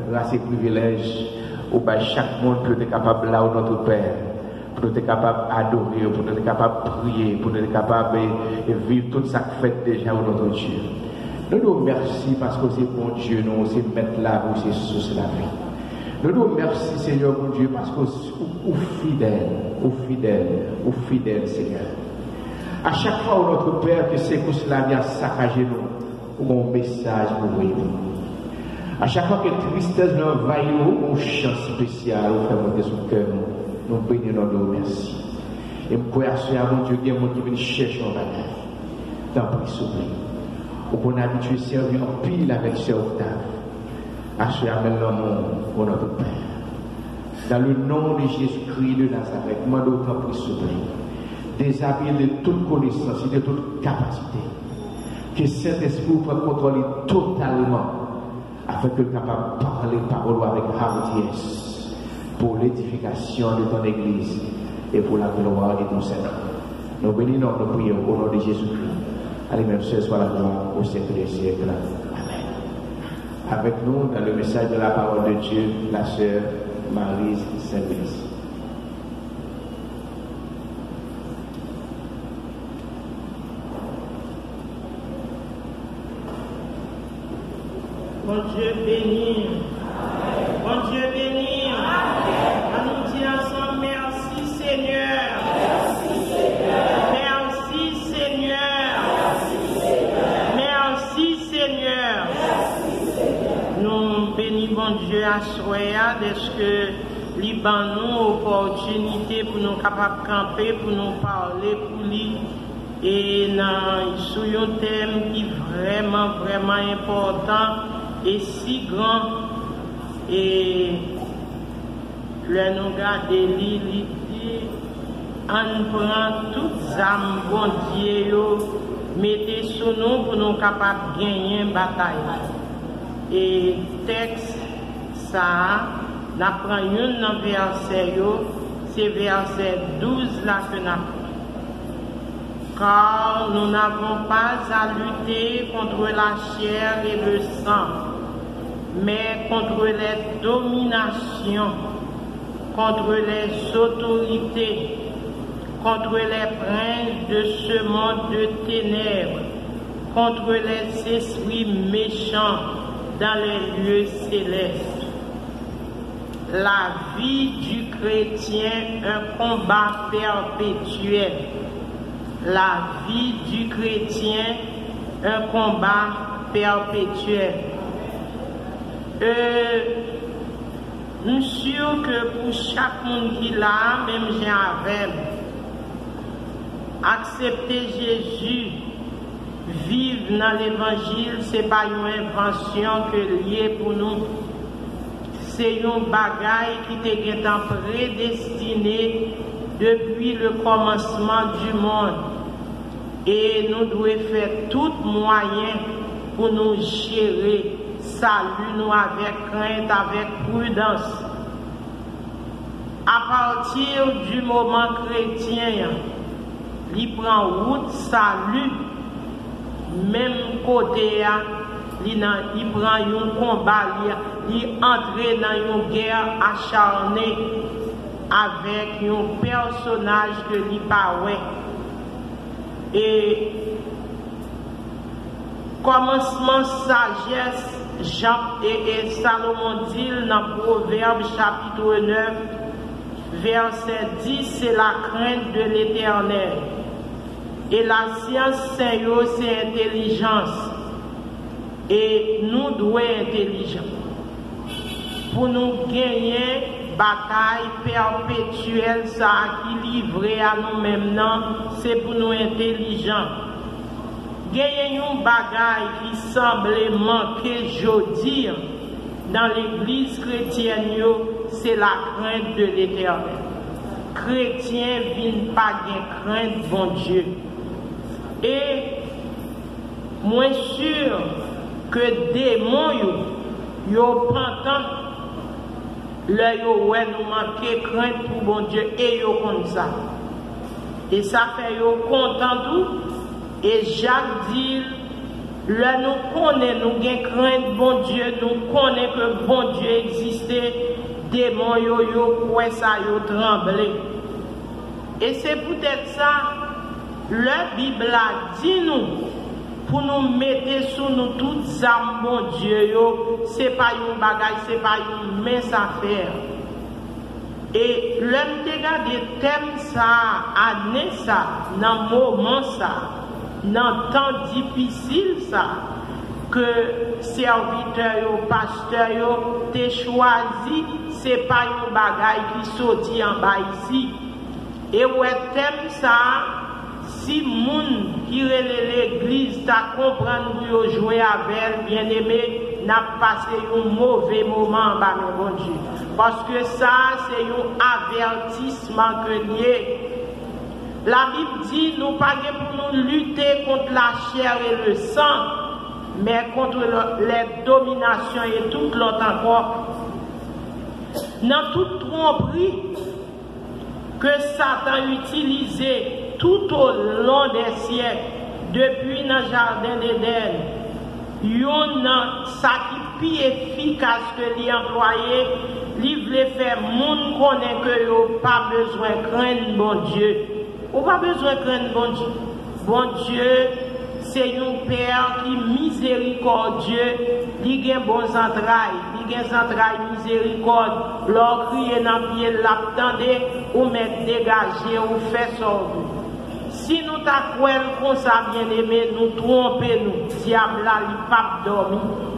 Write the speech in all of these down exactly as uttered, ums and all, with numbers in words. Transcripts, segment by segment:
Gras e privilèj ou bay chak moun pou yo te kapab la, o Notre Père, pou nou te kapab adore w, pou nou te kapab priye, pou nou te kapab, e, e viv tout sa k fèt deja, o Notre Dieu. Nou di w mèsi paske w se Bondye nou, w se Mèt lavi, w se Sous lavi. Nou di w mèsi, Senyè Bondye, paske w, ou, ou fidèl, ou fidèl, ou fidèl, Senyè. A chak fwa, o Notre Père, ke sekous lavi a sakaje nou, ou gen yon mesaj pou voye pou nou. A chak fwa ke tristès vin anvayi nou, ou gen yon chans espesyal ou fè monte sou kè nou. Nou beni non de w, mèsi. E m kwè aswè a, Bondye, gen moun ki vin chèche yon bagay. Tanpri, souple. Ou konn abitye sèvi anpil avèk sè Octave. Aswè a, men lanmou w, o Notre Père. Dans le nom de Jésus-Christ de Nazareth, mande w tanpri, souple. Dezabiye l de tout konesans e de tout kapasite. Ke Sentespri w pran kontwòl li totalman, afin ke l kapab pale pawòl ou avèk hardiyès, pour l'édification de ton église et pour la gloire de ton Saint-Nom. Nou beni non, nou priye w, o non de Jezikri. A lui-même seul soit la gloire au siècle des siècles. Amen. Avec nous, dans le message de la parole de Dieu, la sœur Maryse Saint-Louis. Bondye beni. Bondye beni. Ann nou di ansanm, mèsi, Senyè. Mèsi, Senyè. Mèsi, Senyè. Nou beni Bondye aswè a, dèske li ban nou opòtinite pou nou kapab kanpe, pou nou pale pou li. E nan, sou yon tèm ki vrèman, vrèman enpòtan e si gran, e lè nou gade li, li di, ann pran tout zam Bondye yo, mete sou nou pou nou kapab genyen batay la. E tèks sa a, n ap pran youn nan vèsè yo, se vèsè douz la ke n ap li. Car nous n'avons pas à lutter contre la chair et le sang, mais contre les dominations, contre les autorités, contre les princes de ce monde de ténèbres, contre les esprits méchants dans les lieux célestes. La vie du chrétien, un combat perpétuel. La vie du chrétien, un combat perpétuel. Euh, m si ke pou chak moun ki la a, menm jan avè m, aksepte Jezi, viv nan levanjil, se pa yon envansyon ke l ye pou nou. Se yon bagay ki te gentan predestine depi le kòmansman di mond. E nou dwe fè tout mwayen pou nou jere sali nou avèk krent, avèk pridans. Apati di moman kretyen an, li pran wout sali, menm kote a, li nan, li pran yon konba, li, li antre nan yon gè acharne avèk yon pèsonaj ke li pa wè. E kòmansman sajès, Jan, e, e Salomon di l nan Pwovèb chapit nèf, vèsè dis, se la crainte de l'Éternel. E lasyans sen yo se entèlijans. E nou dwe entèlijan. Pou nou genyen batay pèpetyèl sa a ki livre a nou menm nan, se pou nou entèlijan. Genyen yon bagay ki sanble manke jodi a nan legliz kretyèn yo, se la crainte de l'Éternel. Kretyen vin pa gen krent Bondye. E mwen si ke demon yo, yo pantan lè yo wè nou manke krent pou Bondye, e yo konn sa. E sa fè yo kontan tou. E Jak di l, Lè nou konnen nou gen krent Bondye, nou konnen ke Bondye egziste, demon yo, yo kwè sa, yo tranble. E se poutèt sa, lè Bib la di nou pou nou mete sou nou tout zam Bondye yo, se pa yon bagay, se pa yon mens afè. E lè m te gade tèm sa a, ane sa, nan moman sa, nan tan difisil sa, ke sèvitè yo, pastè yo te chwazi, se pa yon bagay ki soti anba isi. E w wè tèm sa a, si moun ki rele legliz ta konprann pou yo jwe avè l, byeneme, n ap pase yon move moman anba men Bondye. Paske sa a se yon avètisman ke l ye. Labib di nou pa gen pou nou lite kont lachè e lesan, men kont lè dominasyon e tout lòt ankò. Nan tout twonpri ke Satan itilize toutolon dè syèk, depi nan jaden Edenn, youn nan sa ki pi efikas ke li anplwaye, li vle fè moun konnen ke yo pa bezwen krenn Bondye. Ou pa bezwen krenn Bondye. Bondye se yon pè ki mizerikòdye, li gen bon zantray, li gen zantray mizerikòd. Lè w kriye nan pye l, l ap tande, ou mèt degaje w, fè sa w vle. Si nou ta kwè l konsa, byeneme, nou twonpe nou. Dyab la, li p ap dòmi.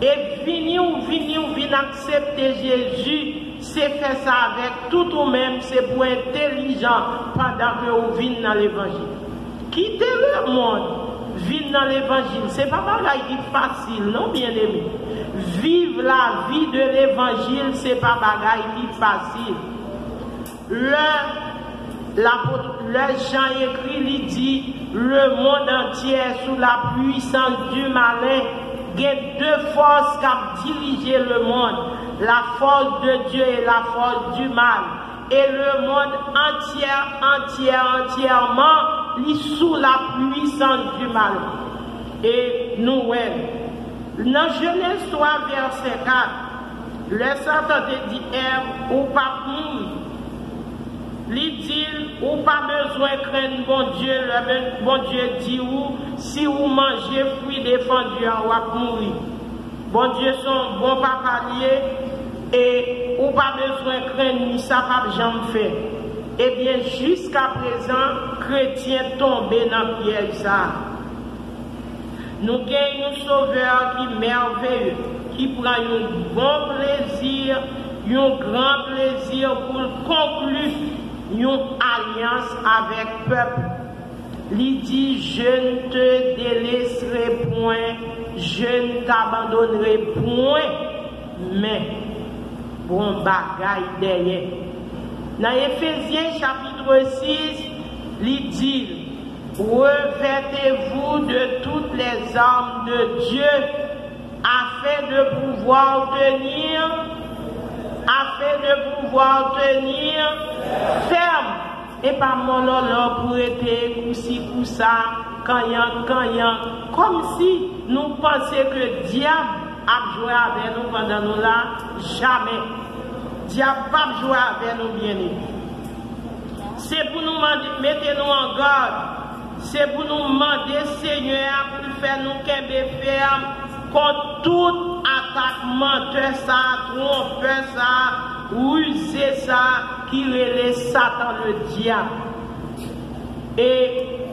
E vini w, vini w, vin aksepte Jezi, se fè sa avèk tout ou menm, se pou entèlijan pandan ke ou vin nan levanjil. Kite lemonn, vin nan levanjil, se pa bagay ki fasil non, byeneme. Viv lavi de levanjil, se pa bagay ki fasil. Lè lapot, lè Jan ekri, li di, le monde entier est sous la puissance du malin. Gen de fòs k ap dirije lemonn, la force de Dieu et la force du mal. E lemonn antyè, antyè, antyèman, li sou la puissance du mal. E nou wè l. Nan Jenèz twa vèsè kat, lè Satan te di Èv, ou p ap mouri. Li di l, ou pa bezwen krenn Bondye, lè Bondye di ou, si ou manje fwi defandi a, w ap mouri. Bondye se yon bon papa l ye, e ou pa bezwen krenn li, sa p ap janm fè. Ebyen, jiskaprezan, kretyen tonbe nan pyèj sa a. Nou gen yon Sovè ki mèveye, ki pran yon bon plezi, yon gran plezi pou l konkli yon alyans avèk pèp. Li di, je ne te délaisserai point, je ne t'abandonnerai point. Men, gon bagay dèyè. Nan Efezyen chapit sis, li di, revêtez-vous de toutes les armes de Dieu, afin de pouvoir tenir, afin de pouvoir tenir ferme. E pa mòlòlò pou rete kousi kousa, kanyan kanyan, kòmsi nou panse ke dyab ap jwe avè nou pandan nou la. Jamè. Dyab p ap jwe avè nou, byeneme. Se pou nou mande, mete nou an gad. Se pou nou mande Senyè a pou l fè nou kenbe fèm kont tout atak mantè sa a, twonpè sa a, rize sa a ki rele Satan Ledyab. E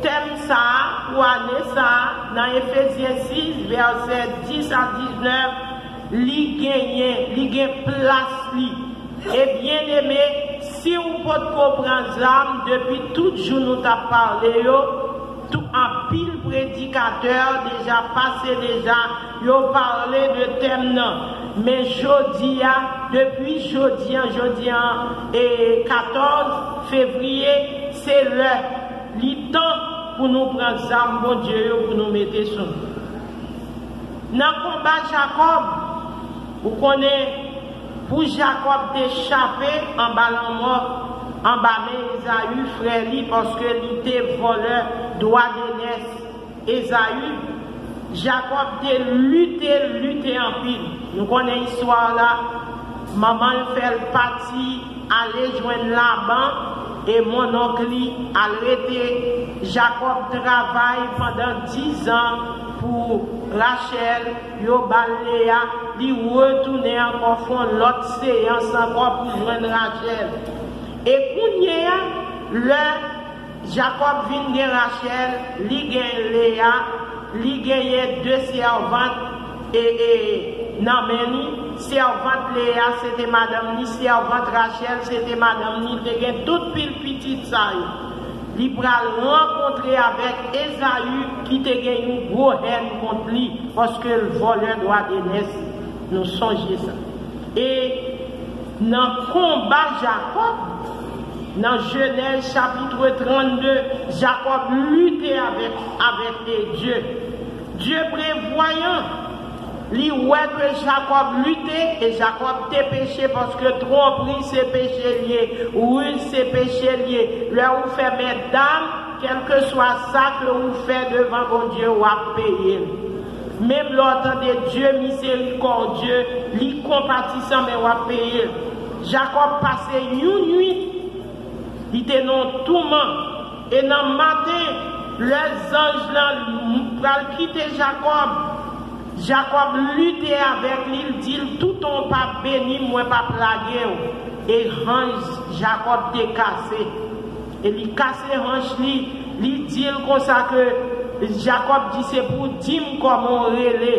tèm sa a, pou ane sa a, nan Efezyen sis, vèsè dis a diznèf, li genyen, li gen plas li. E byeneme, si w potko pran zam depi tout jou nou t ap pale yo, tou anpil predikatè deja pase deja, yo pale de tèm nan. Men jodi a, depi jodi an, jodi an, e katòz fevriye, se lè, li tan pou nou pran zam Bondye yo pou nou mete sou nou. Nan konba Jakòb, ou konnen, pou Jakòb te chape anba lanmò, anba men Ezayi, frè li, paske li te vòlè dwa de nès Ezayi. Jakòb te lite, lite anpil. Nou konnen istwa la. Manman l fè l pati ale jwenn Laban e monnonk li al rete. Jakòb travay pandan dizan pou Rachèl, yo ba l Leya, li retounen ankò fè yon lòt seyans ankò pou jwenn Rachèl. E kounye a, lè Jakòb vin gen Rachèl, li gen Leya, li genyen de sèvant e, e, nan men li. Sèvant Leya se te madanm li, sèvant Rachèl se te madanm li, te gen tout pil pitit sa yo. Li pral rankontre avèk Ezayi ki te gen yon gwo hèn kont li, paske l vòlè dwa de nès. Nou sonje sa. E nan konba Jakòb, nan Jenèz chapit trannde, Jakòb lite avèk, avèk Dye. Dye prevwayan, li wè ke Jakòb lite, e Jakòb te peche, paske twonpri se peche l ye, riz se peche l ye. Lè ou fè mètdam, kèlkeswa sa ke ou fè devan Bondye, w ap peye l. Menm lè w tande Dye mizerikòdye, li konpatisan, men w ap peye l. Jakòb pase yon nuit, li te nan touman. E nan maten, lè zanj lan pral kite Jakòb, Jakòb lite avèk li, l di l, "Toutan w p ap beni m, mwen p ap lage w." E hanj Jakòb te kase. E li kase hanch li, li di l konsa ke Jakòb di, "Se pou w di m kòman w rele."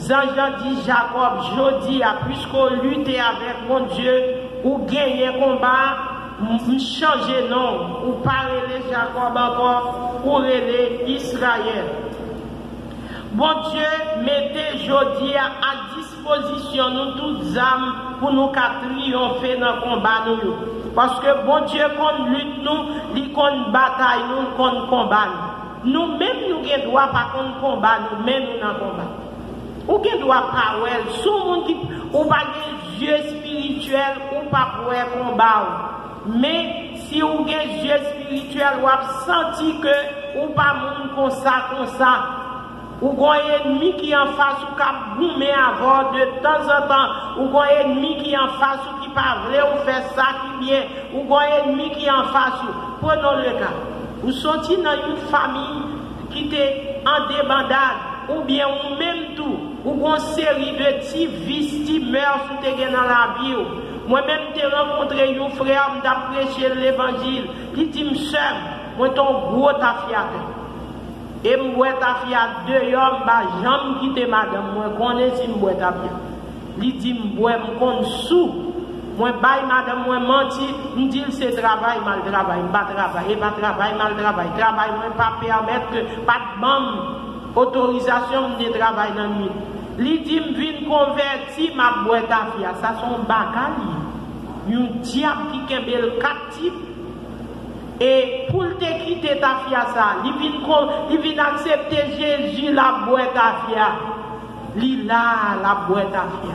Zanj lan di Jakòb, "Jodi a, piske w lite avèk Bondye, ou genyen konba a, m, m chanje non w. Ou pa rele Jakòb ankò, ou rele Izrayèl." Bondye mete jodi a a dispozisyon nou tout zam pou nou ka triyonfe nan konba nou yo. Paske Bondye konn lit nou, li konn batay nou, li konn konba nou. Nou menm nou gen dwa pa konn konba nou, men nou nan konba. Ou gen dwa pa wè l. Si w moun ki ou pa gen zye espirityèl, ou p ap wè konba w. Men, si w gen zye espirityèl, w ap santi ke ou pa moun konsa, konsa. Ou gon ènmi ki anfas ou k ap goumen avè w de tanzantan. Ou gon ènmi ki anfas ou ki pa vle w fè sa ki byen. Ou gon ènmi ki anfas ou. Prenons le cas. Ou soti nan yon fanmi ki te an debandad, oubyen ou menm tou, ou gon seri de ti vis, ti mès ou te gen nan lavi w. Mwen menm, m te rankontre yon frè, m t ap preche l levanjil. Li di m, "Sè m, mwen te yon gwo tafyatè. E m bwè tafya deyò, m pa janm kite madanm mwen konnen si m bwè tafya." Li di m, "M bwè, m konn sou. Mwen bay madanm mwen manti, m di l se travay m al travay, m pa travay, e pa travay m al travay. Travay mwen pa pèmèt ke, pa t ban m otorizasyon m te travay nan nuit." Li di m, "M vin konvèti, m ap bwè tafya." Sa se yon baka li ye. Yon dyab ki kenbe l kaptif. E pou l te kite tafya sa, li vin kon, li vin aksepte Jezi, l ap bwè tafya. Li la, l ap bwè tafya.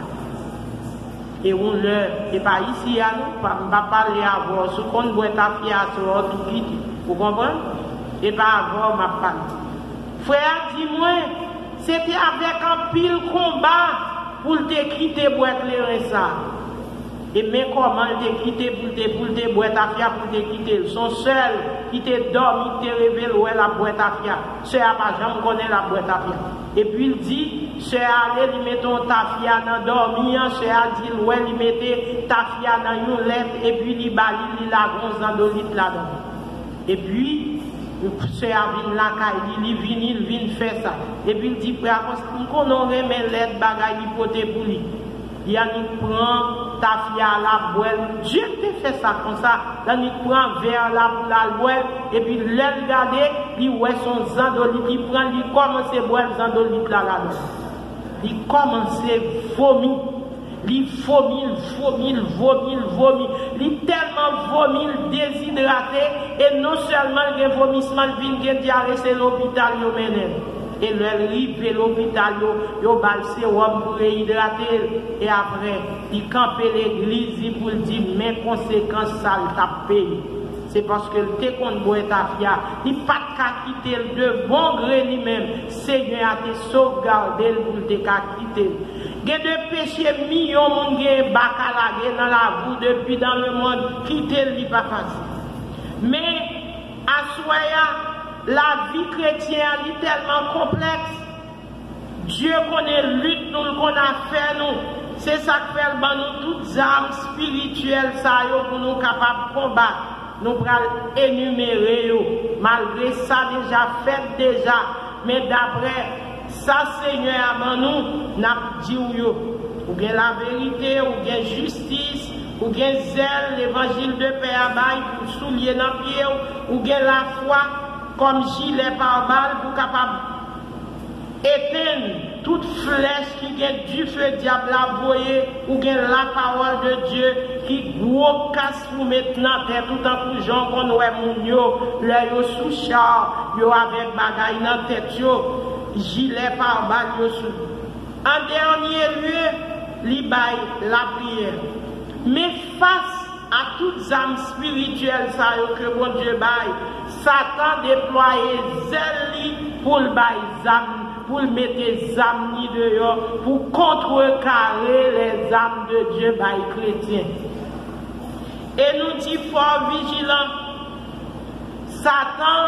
E yon lè, e pa isi a non, pa, m pa pale avè w, si w konn bwè tafya, se w tou kite. Ou konprann? E pa avè w m ap pale. Frè a di mwen, se te avèk anpil konba pou l te kite bwè kleren sa. E men kòman l te kite pou l te, pou l te bwè tafya, pou l te kite l. Se yon sè l ki te dòmi, ki te reve l wè l ap bwè tafya. Sè a pa janm konnen l ap bwè tafya. Epi l di, sè a ale, li mete yon tafya nan dòmi an, sè a di l wè li mete tafya nan yon lèt, epi li ba li, li lage yon zandolit ladan. Epi, sè a vin lakay li, li vini, li vin fè sa. Epi l di frè a konsa, "M konnen w renmen lèt bagay li pote pou li." Li annik pran tafya a, l ap bwè l. Dye te fè sa konsa, l annik pran vè a la pou l al bwè l. Epi lè l gade, li wè se yon zandolit, li pran, li kòmanse bwè l, zandolit la ladan. Li kòmanse vomi. Li vomi, l vomi, l vomi, l vomi. Li tèlman vomi, l dezidrate. E non sèlman l gen vomisman, l vin gen dyare, se lopital yo mennen l. E lè l rive lopital, yo, yo ba l sewòm pou reyidrate l. E apre, li kanpe legliz li pou l di men konsekans sa l t ap peye. Se paske l te konn bwè tafya. Li pa t ka kite l de bon gre li menm. Senyè a te sovgade l pou l te ka kite l. Gen de peche milyon moun gen baka lage nan lavi w depi dans le monde. Kite l, li pa fasil. Men, aswè a, lavi kretyen an, li tèlman konplèks. Dye konnen lit nou, l konn afè nou. Se sa k fè l ban nou tout zam espirityèl sa yo pou nou kapab konbat. Nou pral enimere yo. Malgre sa deja fèt deja, men daprè sa Senyè a ban nou, n ap di w yo. Ou gen laverite, ou gen jistis, ou gen zèl, levanjil de pè a bay pou soulye nan pye w, ou gen lafwa kòm jilè pabal pou kapab etenn tout flèch ki gen dife dyab la voye, ou gen lapawòl de Dye ki gwo kas pou met nan tèt ou, tankou jan w konn wè moun yo, lè yo sou cha, yo avèk bagay nan tèt yo, jilè pabal yo sou. An dènye lye, li bay lapriyè. Men fas a tout zam espirityèl sa yo ke Bondye bay, Satan deplwaye zèl li pou l bay zam, pou l mete zam li deyò, pou kontrekare lèzam de Dye bay kretyen. E nou di fò vijilan. Satan,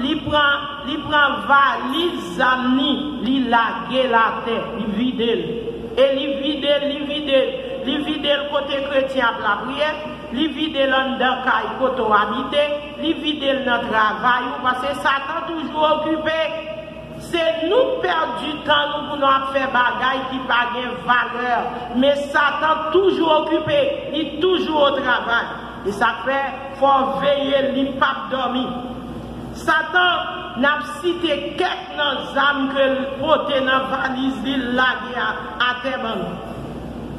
li pran, li pran valiz zam ni, li lage l atè, li vide l. E li vide l, li vide l, li vide l kote kretyen ap lapriyè, li vide l anndan kay kote w abite, li vide l nan travay ou, paske Satan toujou okipe. Se nou k pèdi tan nou pou nou ap fè bagay ki pa gen valè. Men Satan toujou okipe, li toujou o travay. E sa k fè, fò w veye, li p ap dòmi. Satan, n ap site kèk nan zam ke l pote nan valiz li, l lage a, atè ban nou.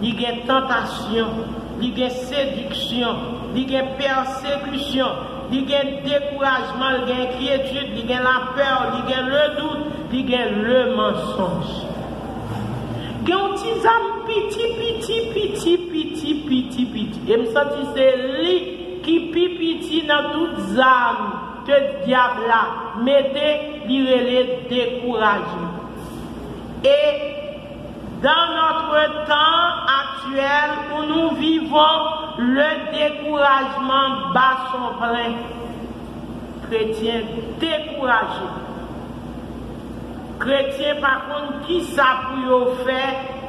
Li gen tantasyon, li gen sediksyon, li gen pèsekisyon, li gen dekourajman, li gen enkyetid, li gen lapè, li gen ledout, li gen lemansonj. Gen yon ti zam piti, piti, piti, piti, piti, piti. E m santi se li ki pi piti nan tout zam ke dyab la mete, li rele dekourajman. E dans notre temps actuel où nous vivons, le découragement bat son plein. Kretyen dekouraje. Kretyen pa konn kisa pou yo fè,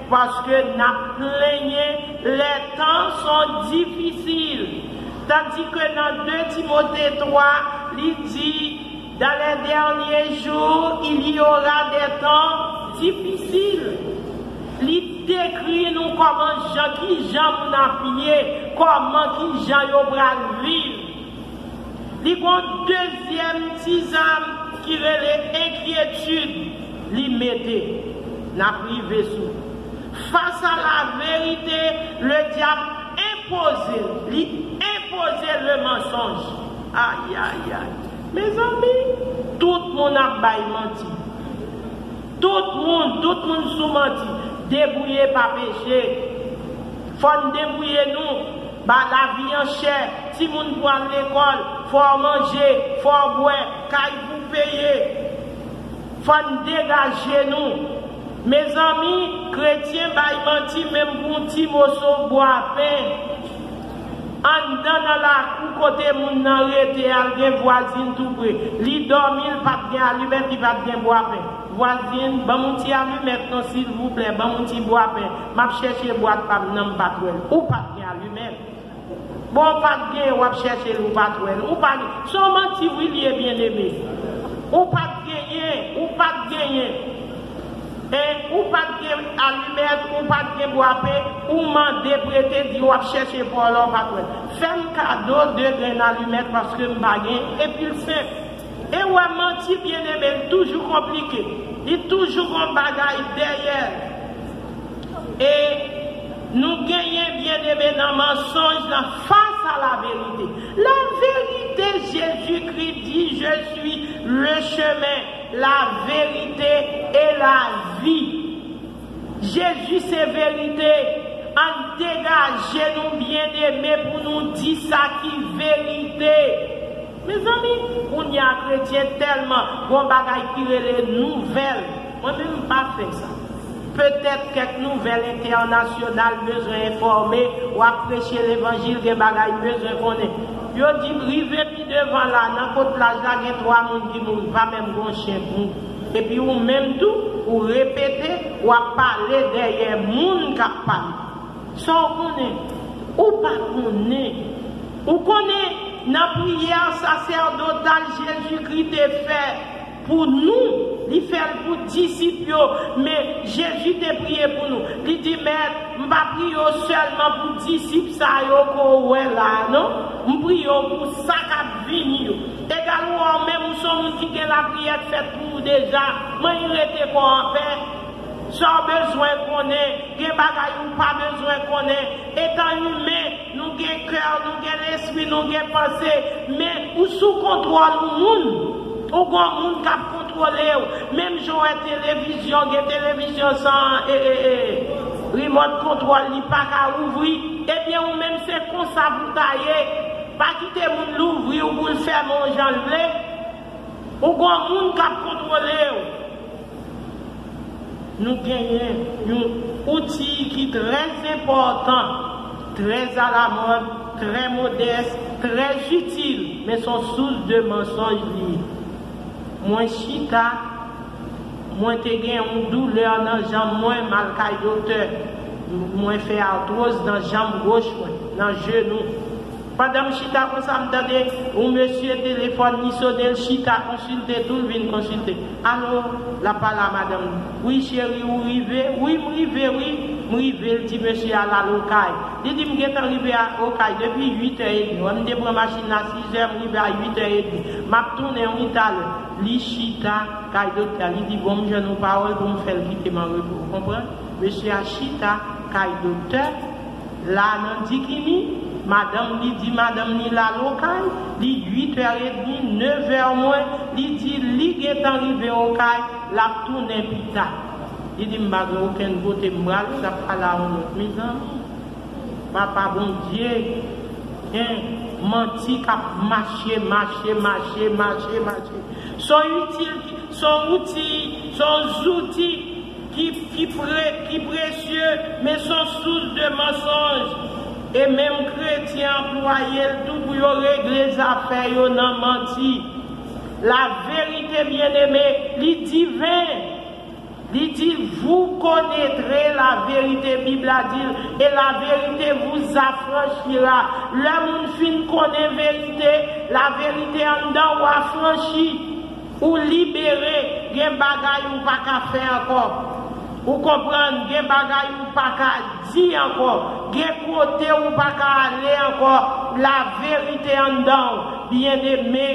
paske n ap plenyen, les temps sont difficiles. Tandis que dans deux Timothée trois, li di, dans les derniers jours, il y aura des temps difficiles. Li dekri nou kòman jan, ki jan moun ap ye, kòman, ki jan yo pral viv. Li gon dezyèm ti zam ki rele enkyetid, li mete. N ap rive sou. Face à la vérité, le diable enpoze, li enpoze le mensonge. Ay, ay, ay. Mezanmi, tout moun ap bay manti. Tout moun, tout moun sou manti. Debouye pa peche. Fò n debouye nou. Ba lavi an chè. Timoun pou al lekòl. Fò w manje. Fò w bwè. Kay pou peye. Fò n degaje nou. Mezanmi, kretyen bay manti menm pou yon ti moso bwapen. Anndan nan lakou kote moun nan rete a, l gen vwazin tou pre. Li dòmi, l pa t gen alimèt, li pa t gen bwapen. Vwazin, ban m yon ti alimèt non, silvouplè, ban m yon ti bwapen. M ap chèche bwat pa m nan, m pa t wè l. Ou pa t gen alimèt. Bon, ou pa t genyen, w ap chèche l, ou pa t wè l. Ou pa gen, se yon manti wi l ye, byeneme. Ou pa t genyen, ou pa t genyen. En, ou pa t gen alimèt, ou pa t gen bwapen, ou mande prete, di w ap chèche pou w la, w pa t wè l. Fè m kado de grenn alimèt paske m pa gen, epi l senp. E w wè manti, byeneme, l toujou konplike. Li toujou gon bagay dèyè l. E nou genyen, byeneme, nan mansonj nan face à la vérité. La vérité, Jésus-Christ dit, je suis le chemin, la vérité et la vie. Jezi se verite. Ann degaje nou, byeneme, pou nou di sa ki verite. Mezanmi, kounye a kretyen tèlman gon bagay ki rele nouvèl. Mwen menm m pa fè sa. Petèt kèk nouvèl entènasyonal bezwen enfòme, w ap preche levanjil, gen bagay bezwen konnen. Yo di m rive pi devan la, nan kot plaj la gen twa moun ki mouri, pa menm gon chen k mouri. Epi ou menm tou, ou repete, w ap pale dèyè moun k ap pale. Sa w konnen? Ou pa konnen. Ou konnen nan priyè sasèdotal Jezikri te fè pou nou, li fè l pou disip yo, men Jezi te priye pou nou. Li di, Mèt, m pa priye w sèlman pou disip sa yo ke w wè la a, non. M priye w pou sa k ap vini yo. Egal ou wè w menm ou se yon moun ki gen lapriyè k fèt pou ou deja, men rete kò w anpè. Sa w bezwen konnen, gen bagay ou pa bezwen konnen. Etan imen, nou gen kè, nou gen lespri, nou gen panse, men ou sou kontwòl yon moun. Ou gon moun k ap kontwole w. Menm jan w wè televizyon, gen televizyon san e, e, e, remote control, li pa ka ouvri. Ebyen, ou menm se konsa pou w ta ye. Pa kite moun louvri w pou l fèmen w jan l vle. Ou gon moun k ap kontwole w. Nou genyen yon outi ki trè enpòtan, trè alamòd, trè modès, trè itil, men se yon sous de mansonj li ye. Mwen chita, mwen te gen yon doulè nan janm mwen, m al kay doktè. Mwen fè artwoz nan janm goch mwen, nan jenou. Pandan m chita konsa, m tande yon mesye telefòn li sone, l chita konsilte tou, l vin konsilte. Alo, l ap pale a madanm li. Wi, cheri, ou rive? Wi, m rive, wi. M rive, l di mesye a l al Okay. Li di, m gentan rive a Okay depi uit è edmi. Wè, m te pran machin la sis è, m rive a uit è edmi. M ap tounen, wi, talè. Li chita kay doktè a. Li di, bon, m jwenn yon pawòl pou m fè l kite m an repo. Ou konprann? Mesye a chita kay doktè. La nan Dikini, madanm li di madanm li l al Okay, li uit è edmi, nèf è mwen, li di li gentan rive Okay, l ap tounen pita. Li di m pa gen okenn kote m prale, l ap pale a yon lòt. Mezanmi, Papa Bondye, en, manti k ap mache, mache, mache, mache, mache. Se yon itil ki, se yon outi, se yon zouti ki, ki, pre, ki presye, men se yon sous de mansonj. E menm kretyen anplwaye l tou pou yo regle zafè yo nan manti. La vérité, bien-aimé, li diven. Li di, vous connaîtrez la vérité, Bib la di l, et la vérité vous affranchira. Lè moun fin konnen verite, la verite anndan ou afranchi. Ou libere, gen bagay ou pa ka fè ankò. Ou konprann, gen bagay ou pa ka di ankò. Gen kote ou pa ka ale ankò. La verite anndan w. Byeneme,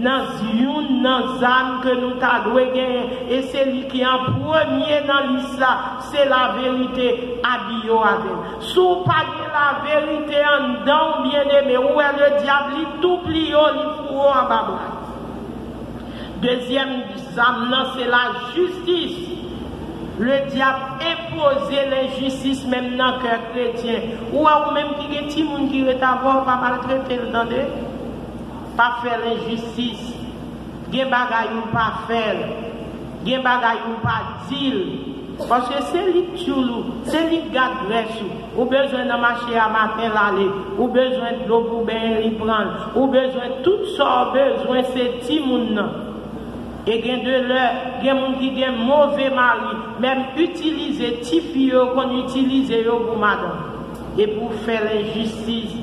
nan youn nan zam ke nou ta dwe genyen, e se li ki an premye nan lis la, se laverite, abiye w avè l. Si w pa gen laverite anndan w, byeneme, ou wè ledyab, li tou pliye w, li foure w anba bra. Dezyèm zam nan se lajistis. Ledyab enpoze lenjistis menm nan kè kretyen. Ou wè, ou menm ki gen timoun ki ret avè w, pa maltrete l, tande. Pa fè lenjistis. Gen bagay ou pa fè l. Gen bagay ou pa di l. Paske se li k tchoul ou, se li k gad grès ou. Ou bezwen nan mache a maten, l ale. Ou bezwen dlo pou benyen, li pran l. Ou bezwen tout sa w bezwen, se timoun nan. E gen de lè, gen moun ki gen move mari, menm itilize tifi yo konn itilize yo pou madanm. E pou fè lenjistis.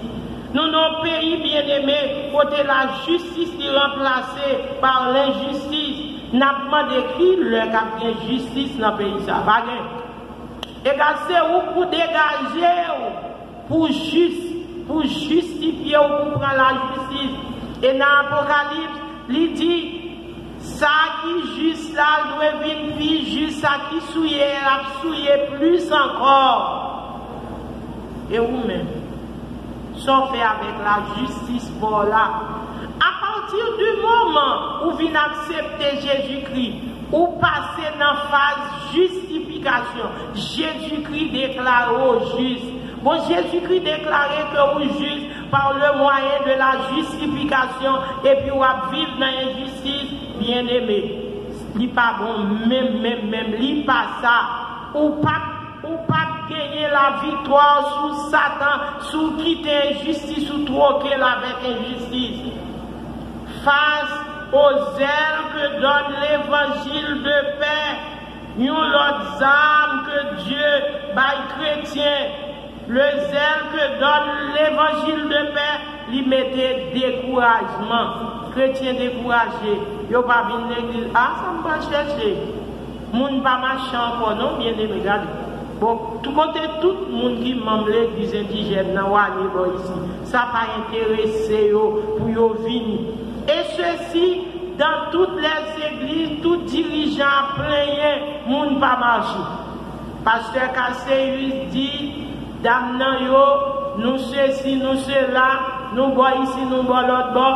Nou nan yon peyi, byeneme, kote lajistis li ranplase pa lenjistis. N ap mande ki lè k ap gen jistis nan peyi sa? Pa gen. Egal, se ou k pou degaje w pou jis, pou jistifye w, pou pran lajistis. E nan Apokalips, li di, sa ki jis la, l dwe vin pi jis, sa ki souye, l ap souye plis ankò. E ou menm, sa w fè avèk lajistis pa w la? Apati di moman ou vin aksepte Jezikri, ou pase nan faz jistifikasyon. Jezikri deklare w jis. Bon, Jezikri deklare ke ou jis par le moyen de la justification, epi w ap viv nan enjistis, byeneme. Li pa bon menm, menm, menm. Li pa sa. Ou p ap, ou p ap genyen laviktwa sou Satan si w kite enjistis ou twoke l avèk enjistis. Face au zèle que donne l'évangile de paix, yon lòt zam ke Dye bay kretyen, le zèle que donne l'évangile de paix, li mete dekourajman. Kretyen dekouraje. Yo pa vin legliz. A, sa m pral chèche. Moun pa mache ankò non, byeneme, gade. Bon, tou kote tout moun ki manm legliz endijèn nan Wanye bò isi, sa pa enterese yo pou yo vini. E sesi, dans toutes les églises, tout dirijan ap plenyen, moun pa mache. Pastè Casséus di, dam nan yo, nou sesi, nou sela, nou bò isi, nou bò lòt bò.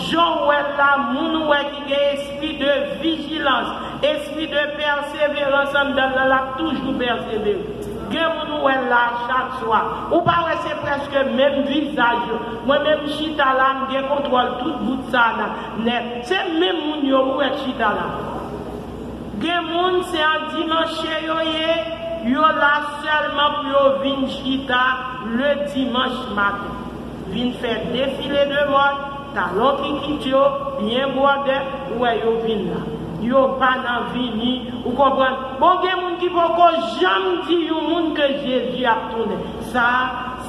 Jan w wè l la, moun ou wè ki gen espri de vijilans, espri de pèseverans anndan l lan, l ap toujou pèsevere. Gen moun ou wè l la chak swa. Ou pa wè se prèske menm vizaj yo. Mwen menm m chita la, m gen kontwòl tout bout sa la nèt. Se menm moun yo ou wè k chita la. Gen moun se an dimanche yo ye, yo la sèlman pou yo vin chita le dimanch maten. Vin fè defile de mòd, talon kikit yo, byen bwòdè, ou wè yo vin la. Yo pa nan vini, ou konprann? Bon, gen moun ki poko janm di yon moun ke Jezi ap tounen. Sa,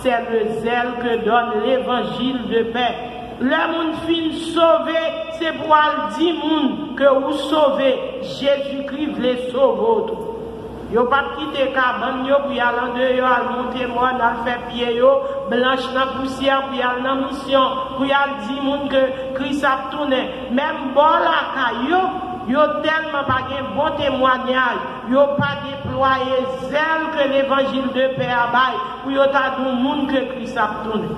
c'est le zèle que donne l'évangile de paix. Lè moun fin sove, se pou al di moun ke ou sove, Jezikri vle sove w tou. Yo p ap kite kabann yo pou y al andeyò, al monte mòn, al fè pye yo blanch nan pousyè pou y al nan misyon, pou y al di moun ke Kris ap tounen. Menm bò lakay yo, yo tèlman pa gen bon temwanyaj, yo pa deplwaye zèl ke levanjil de pè a bay pou yo ta di yon moun ke Kris ap tounen.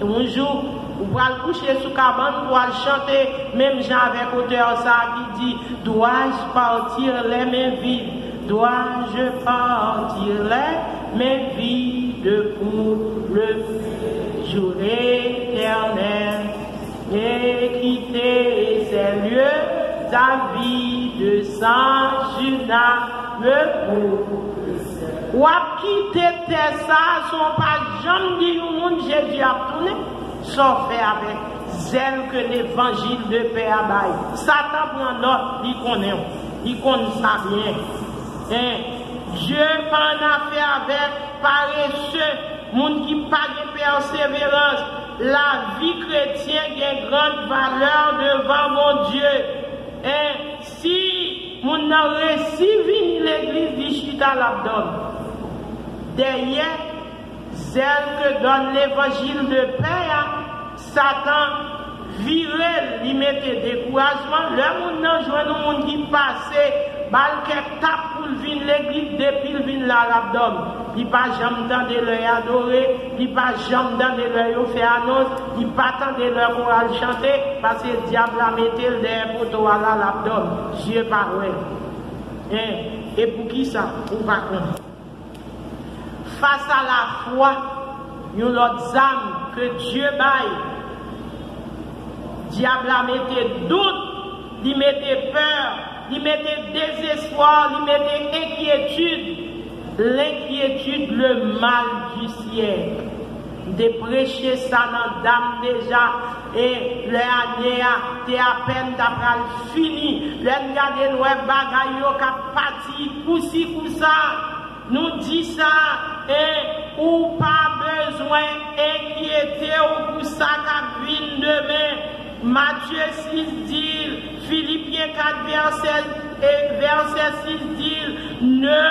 Yon jou, ou pral kouche sou kabann pou al chante, menm jan avèk otè sa a ki di, Dois-je partir les mains vides? Dois-je partir les mains vides pour le séjour éternel et quitter ces lieux avides sans une âme pour... W ap kite tè sa a san w pa janm di yon moun Jezi ap tounen. Sa w fè avèk zèl ke levanjil de pè a bay? Satan pran nòt, li konnen w. Li konn sa byen. En, Dye pa annafè avèk parese, moun ki pa gen pèseverans. Lavi kretyen gen gran valè devan Bondye. En, si moun nan resi vini legliz, li chita, l ap dòmi. Dèyè zèl ke dòne levanjil de pè a, Satan vire l, li mete dekourajman. Lè moun nan jwenn yon moun ki pase, ba l kèk tap pou l vin legliz, depi l vin la, l ap dòmi. Li pa janm tande lè y adore, li pa janm tande lè yo fè anons, li pa tande lè koral chante, paske dyab la mete l dèyè poto a la, l ap dòmi. Zye pa wè l. En, e poukisa ou pa konnen? Fas a lafwa, yon lòt zam ke Dye bay, dyab la mete dout, li mete pè, li mete dezespwa, li mete enkyetid. L'inquiétude, le mal du siècle. M te preche sa nan dam deja, e lè ane a te apèn ta pral fini, lè n gade n wè bagay yo k ap pati kousi kousa. Nou di sa, e ou pa bezwen enkyete w pou sa k ap vin demen. Matye sis di l, Filipyen kat vèsè, e vèsè sis di l, Ne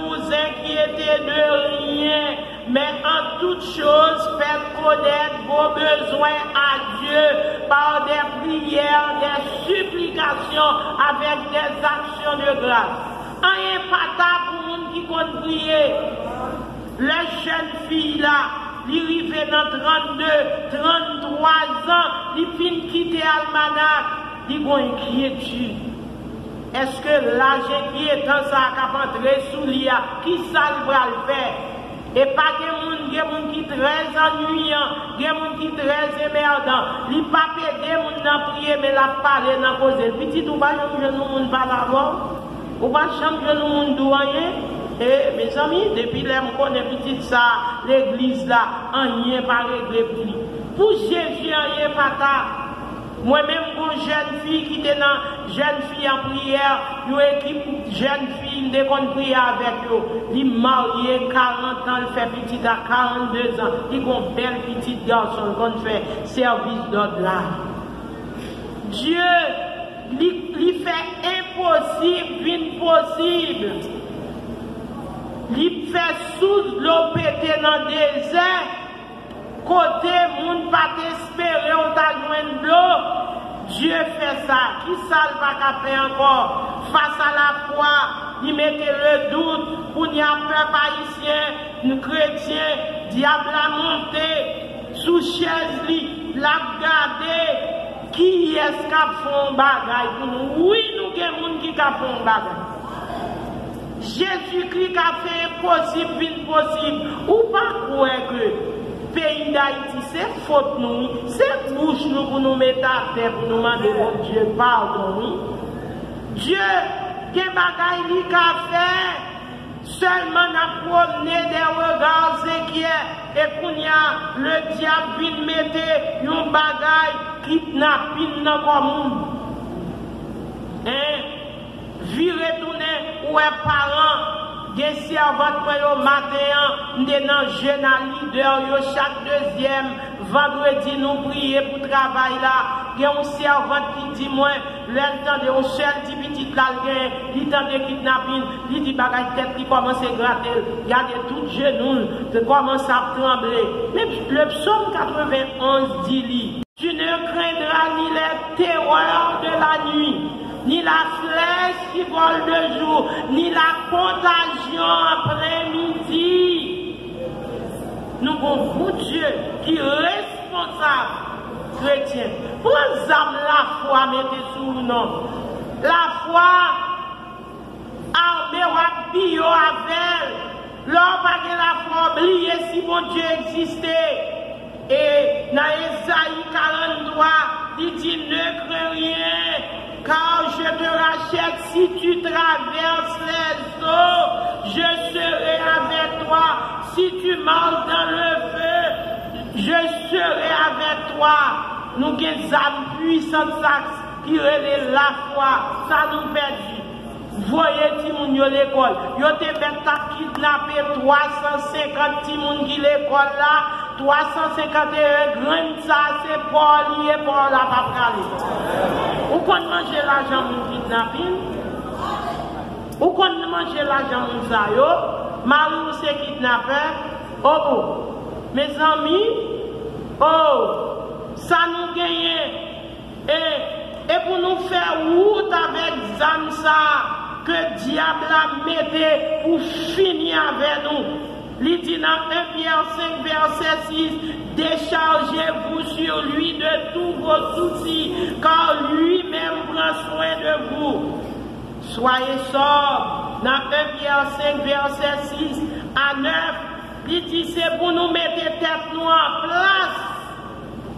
vous inquiétez de rien, mais en toute chose, faites connaître vos besoins à Dieu par des prières, des supplications, avec des actions de grâce. Anyen pa ta pou moun ki konn priye. Lè jèn fi la, li rive nan trannde, tranntwa zan, li fin kite almanak, li gon enkyetid. Èske laj enkyetan sa a k ap antre sou li a, ki sa l pral fè? E pa gen moun, gen moun ki trè annuiyan, gen moun ki trè enmèdan. Li p ap ede moun nan priye, men l ap pale nan koze l. Pitit, ou pa janm jwenn yon moun pale avè w? Ou pa janm jwenn yon moun di w anyen? E, mezanmi, depi lè m konnen pitit sa, legliz la, anyen pa regle pou li. Pou Jezi, anyen pa ta. Mwen menm, gon jèn fi ki te nan jèn fi an priyè, yon ekip jèn fi m te konn priye avèk yo. Li marye karant an, l fè pitit a karannde zan. Li gon bèl pitit gason, l konn fè sèvis dòd la. Dye, li, li fè enposib vin posib. Li fè sous dlo pete nan dezè. Kote moun pa t espere w ta jwenn dlo, Dye fè sa. Kisa l pa ka fè ankò? Fas a lafwa, li mete le dout. Kounye a, pèp ayisyen, n kretyen, dyab la monte sou chèz li, l ap gade kiyès k ap fè yon bagay pou nou. Wi, nou gen moun ki ka fè yon bagay. Jezikri ka fè enposib vin posib. Ou pa kwè ke peyi Dayiti se fot nou, wi? Se bouch nou pou nou met atè pou nou mande Bondye padon, wi. Dye gen bagay li ka fè. Sèlman n ap pwomne de rega zenkyè, e kounye a, ledyab vin mete yon bagay kidnapin nan kò moun. Hein? Vire tounen, ou wè paran, gen sèvant mwen yo maten an, m te nan jèn a lidè yo chak dezyèm vandredi nou priye pou travay la. Gen yon sèvant ki di mwen, lè l tande yon sèl ti pitit la l genyen, li tande kidnapin, li di bagay tèt li kòmanse grate l. Gade tout jenou l te kòmanse ap tranble. Men le psaume quatre-vingt-onze di li, Tu ne craindras ni les terreurs de la nuit, ni la flèche qui vole de jour, ni la contagion en plein midi. Nou gon Bondye ki responsab, kretyen. Pran zam lafwa mete sou ou non. Lafwa, ame w ap biyo avè l. Lè w pa gen lafwa, w bliye si Bondye egziste. E nan Ezayi karant twa, li di, Ne crains rien, car je te rachète. Si tu traverses les eaux, je serai avec toi. Si tu marches dans le feu, je serai avec toi. Nou gen zam pwisan sa ki rele lafwa. Sa nou pèdi. Voye timoun yo lekòl. Yo te mèt t ap kidnape twa san senkant timoun ki lekòl la. Twa san senkant e en grenn sa, se pa w li ye, pa w la pa prale. Ou konn manje lajan moun kidnapin? Ou konn manje lajan moun sa yo? Mari w se kidnapè? Oh, oh. Mezanmi, oh, sa nou genyen. E, e pou nou fè wout avèk zam sa a ke dyab la mete pou fini avè nou. Li di nan en Pyè senk vèsè sis, Déchargez-vous sur lui de tous vos soucis, car lui-même prend soin de vous. Soyez sobre. Nan en Pyè senk vèsè sis a nèf, li di se pou nou mete tèt nou an plas.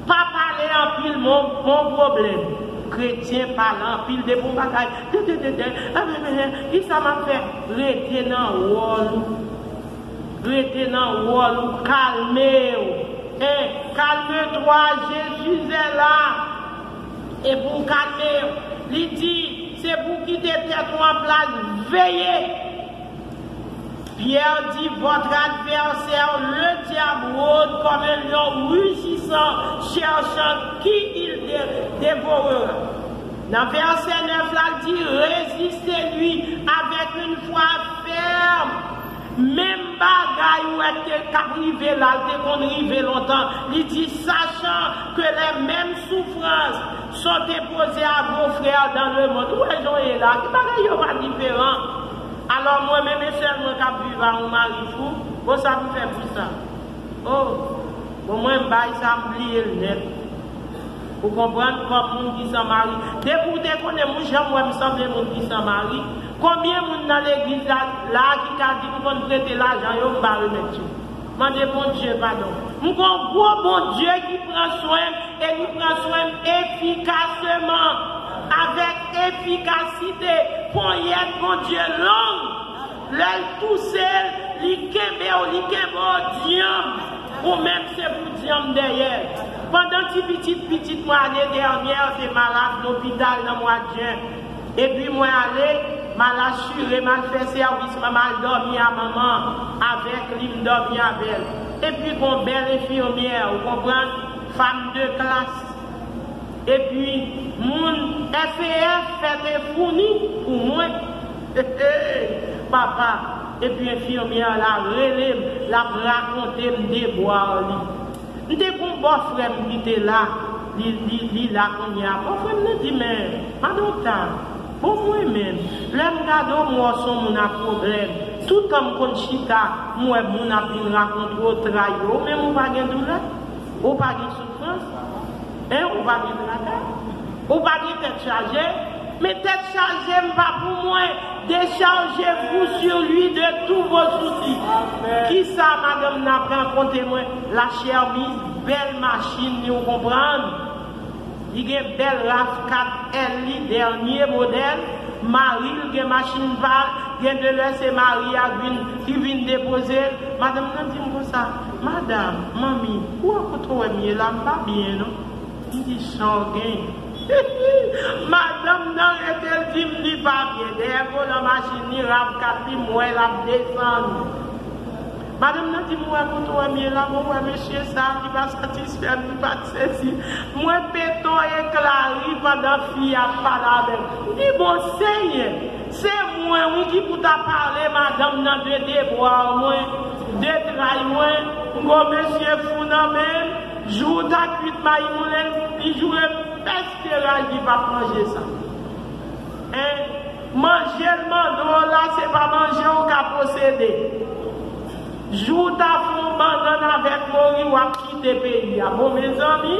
Pa pale anpil, mon, mon pwoblèm. Kretyen pale anpil depi yon bagay. Tè, tè, tè, tè. Kisa m ap fè? Rete nan wòl ou. Rete nan wòl ou. Kalme w. Hein, calme-toi, Jésus est là. E pou w kalme w, li di, se pou w kite tèt ou an plas, veye. Pierre dit, votre adversaire, le diable, rôde comme un lion rugissant, cherchant qui il dé-, dévorera. Nan vèsè nèf la, l di, résistez-lui avec une foi ferme. Menm bagay ou wè k te k ap rive la, l te konn rive lontan. Li di, sachant que les mêmes souffrances sont imposées à vos frères dans le monde. Ou wè jan w ye la, ki bagay yo pa diferan. Alò, mwen menm e sèl mwen k ap viv a yon mari fou, bon, sa pou fè pou sa. Oh, bon, mwen, bay sa, m bliye l nèt. Ou konprann? Kòm moun ki san mari. Depi w te konnen m, ou janm wè m sanble moun ki san mari? Konbyen moun nan legliz la, la ki ka di m konn prete lajan yo, m pa remèt yo? Mande Bondye padon. M gon gwo Bondye ki pran swen m e li pran swen m efikaseman, avèk efikasite. Ponyèt Bondye long. Lè l touse l, li kenbe w, li kenbe w dyanm. Ou menm se pou dyanm dèyè. Pandan ti pitit pitit mwen ane dènyè te malad lopital nan mwa jen. Epi mwen ale, m al asire, m al fè sèvis, m al dòmi a manman avèk li, m dòmi avè l. Epi gon bèl enfimyè, ou konprann, fanm de klas. Epi moun F E F fè te founi pou mwen. Papa, epi enfimyè la rele m, l ap rakonte m debwa li. M te gon bòfrè m ki te la, li, li, li la kounye a. Bòfrè m nan di, men, madan Okta, bon mwen menm, lè m gade w, m wè w se yon moun ak pwoblèm. Toutan m konn chita, m wè moun ap vin rakonte w tray yo, ou menm ou pa gen doulè, ou pa gen soufrans, en, ou pa gen traka, ou pa gen tèt chaje. Men tèt chaje m pa pou mwen. Déchargez-vous sur lui de tous vos soucis. Kisa madanm nan ap rakonte mwen? La chèmiz, bèl machin li, ou konprann? Li gen bèl RAV kat L li, dènye modèl. Mari l gen machin pa l, gen de lè se mari a vin, ki vin depoze l. Madanm nan di m konsa, madanm, manmi, ou wè kote w wè m ye la, m pa byen non. M di, sa w gen? Madanm nan rete l di m li pa byen. Dèyè volan machin li, RAV kat li, m wè l ap desann. Madanm nan di m, ou wè kote w wè m ye la, bon, ou wè mesye sa a ki pa satisfè m, li pa t sezi. Mwen pete yon ekla ri pandan fi a ap pale avè m. M di, bon, Senyè, se mwen, wi, ki pou ta pale madanm nan de debwa mwen, de tray mwen, m gon mesye fou nan men m, jou w ta kwit mayi moulen, li joure m, èske raj li p ap manje sa? En, manje l mande w la, se pa manje w ka posede. Jou w ta fè yon bannann avèk mori, w ap kite peyi a. Bon, mezanmi,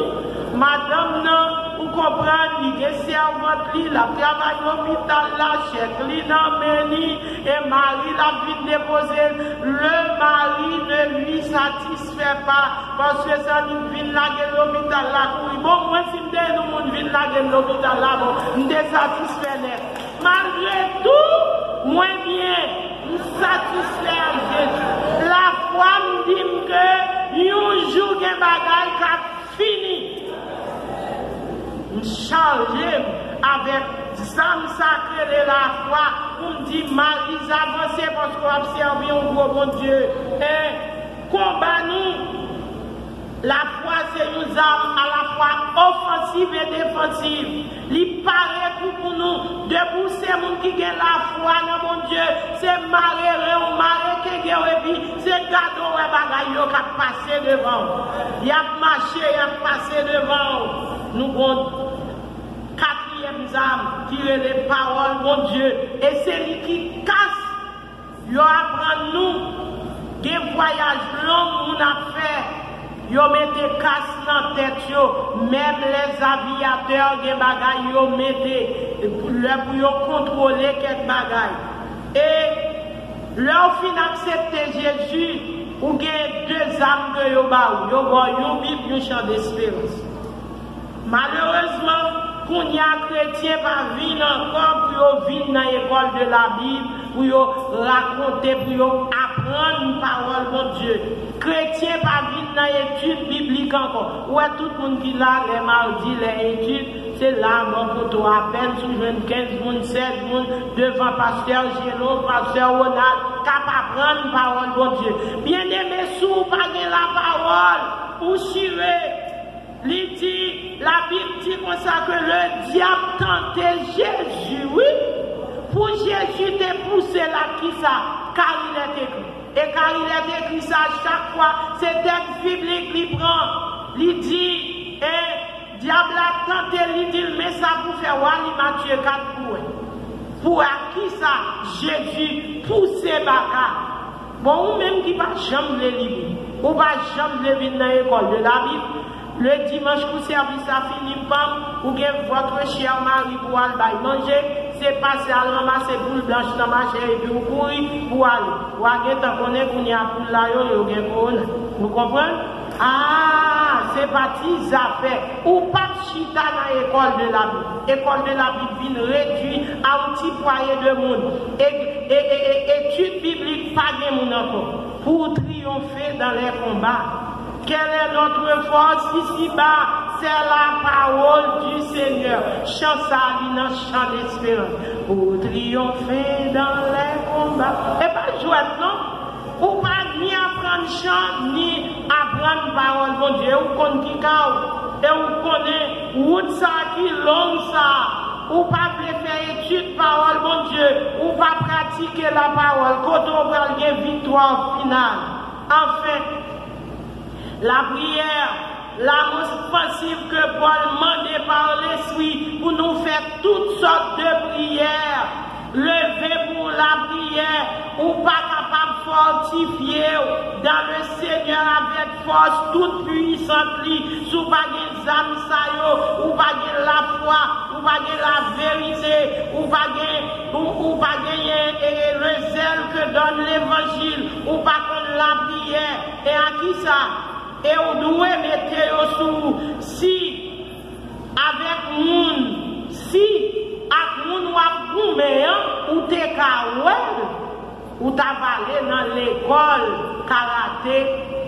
madanm nan, ou konprann, li gen sèvant li, l ap travay lopital la, chèk li nan men li, e mari l ap vin depoze l. Le mari ne lui satisfait pas, paske sa li vin lage l lopital la kouri. Bon, mwen, si m te yon moun vin lage m lopital la, bon, m te satisfè nèt. Malgre tou, mwen byen, m satisfè ak Jezi. Lafwa m di m ke yon jou gen bagay k ap fini. M chaje m avèk zam sa k rele lafwa pou m di, Mariz, avanse, paske w ap sèvi yon gwo Bondye. E konba nou, lafwa se yon zam alafwa ofansiv e defansiv. Li pare kou pou nou. Depi w se moun ki gen lafwa nan Bondye, se mare ren w, mare kenge w, epi se gade w wè bagay yo k ap pase devan w. Y ap mache, y ap pase devan w. Nou gon katriyèm zam ki rele pawòl Bondye. E se li ki kas. Yo aprann nou, gen vwayaj long moun ap fè, yo mete kas nan tèt yo, menm lèzaviyatè gen bagay yo mete, lè pou yo kontwole kèk bagay. E lè w fin aksepte Jezi, ou gen de zam ke yo ba ou, yo ba w yon Bib, yon chan desperans. Malerezman, kounye a kretyen pa vin ankò pou yo vin nan école de la Bible, pou yo rakonte, pou yo aprann pawòl Bondye. Kretyen pa vin nan etid biblik ankò. Ou wè tout moun ki la lè madi, lè etid, se la bò poto apèn si w jwenn kenz moun, sèz moun devan pastè Jelo, pastè Ronald, k ap aprann pawòl Bondye. Byeneme, si w pa gen lapawòl, ou chire. Li di, Labib di konsa ke le dyab tante Jezi, wi. Pou Jezi te pouse l ak kisa? Kari lèt ekri. E kari lèt ekri sa, chak fwa, se tèks biblik li pran. Li di, e dyab la tante l, li di l, men sa pou fè, w a li Matye kat pou wè. Pou ak kisa Jezi pouse baka? Bon, ou menm ki pa janm vle li Bib, ou pa janm vle vin nan école de la Bible, le dimanche kou sèvis la fini, pam, ou gen votre cher mari pou al bay manje, se pase al ranmase poul blanch nan mache epi w kouri pou w ale. W a gentan konnen kounye a poul la yo, yo gen kowona. Nou konprann? Ah, se pa ti zafè. Ou p ap chita nan école de la Bible. École de la Bible vin redui a yon ti pwaye de moun. E, e, e, e, etid biblik pa gen moun ankò. Pour triompher dans les combats. Quelle est notre force ici-bas? C'est la parole du Seigneur. Chan sa a li nan chan desperans. Pour triompher dans les combats. E pa jwèt non. Ou pa ni aprann chan, ni aprann pawòl Bondye. Ou konn ki ka w. E ou konnen wout sa a ki long sa a. Ou pa vle fè etid pawòl Bondye. Ou pa pratike lapawòl. Kote w pral gen viktwa final? Anfen, lapriyè, la responsive ke Pòl mande pa Lespri pou nou fè tout sòt de priyè. Leve pou lapriyè. Ou pa kapab fòtifye w dans le Seigneur avec force toute puissante li. Si w pa gen zam sa yo, ou pa gen lafwa, ou pa gen laverite, ou pa gen, ou, ou pa genyen e, e, le zèl ke donne l'évangile, ou pa konn lapriyè. E a kisa? E w dwe mete yo sou ou. Si avèk moun, si ak moun w ap goumen an, ou te ka wè l, ou ta va ale nan lekòl karate,